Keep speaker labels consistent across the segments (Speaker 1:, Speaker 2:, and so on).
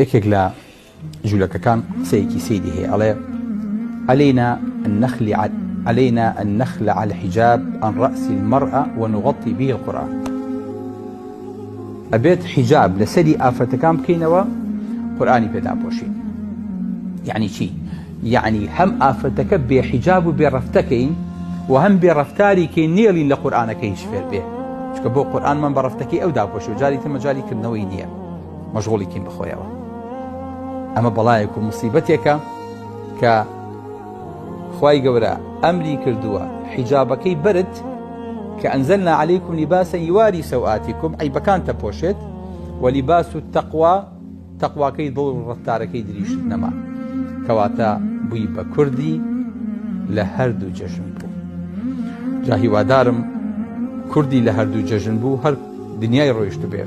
Speaker 1: یەکێک لە جولەکەکان قسەیەکی سەیری هەیە ئەڵێ علينا أن نخلع علينا أن نخلع الحجاب عن رأس المرأة ونغطي به القرآن ئەبێت حیجاب لەسەری ئافرەتەکان بکەینەوە قورآانی پێداپۆشین یعنی چی؟ یعنی هەم ئافرەتەکە بێ حیجاب و بێ ڕەفتەکەین و هەم بێ ڕەفتاری کەین نێڵین لە قورآانەکە هیچ فێر بێ چکە بۆ قورآانمان بە ڕەفتەکەی ئەو داپۆشی و جاری تر مەجالی کردنەوەی نییە مەشغوڵی کەین بەخۆیەوە ئەمە بەڵایەک و مصیبەتێکە کە خوای گەورە ئەمری کردووە حیجابەکەی بەرت کە ئەنزلنا علیکم لباسا یواری سەوئاتیکم عیبەکان تەپۆشێت و لباس و تەقوا تەقواکەی دڵ و ڕەفتارەکەی دریشت نەما کەواتە بووی بە کوردی لە هەردوو جەژن بوو جا هیوادارم کوردی لە هەردوو جەژن بوو هەر دنیای ڕۆیشتبێ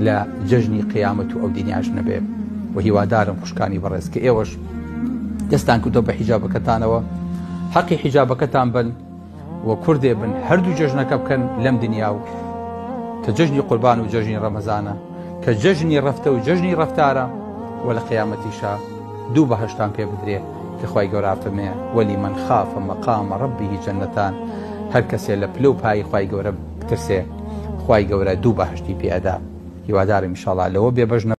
Speaker 1: لە جەژنی قیامەت و ئەو دنیاش نەبێ و هیوادارم خوشکانی بەڕێز کە ئێوەش دەستان کردۆ بە حیجابەکەتانەوە حەقی حیجابەکەتان بن و کوردێ بن هەردوو جەژنەکە بکەن لەم دنیا و کە جەژنی قوربان و جەژنی ڕەمەزانە کە جەژنی ڕەفتە و جەژنی ڕەفتارە و لە قیامەتیشا دوو بەهەشتان پێ بدرێ کە خوای گەورە فەرمێ ولمن خاف مقام ربه جنتان هەر کەسێ لە پلە و پایی خوای گەورە بترسێ خوای گەورە دوو بەهەشتی پێ ئەدا هیوادارم ان شاءاللە لەوە بێبەش نەبن.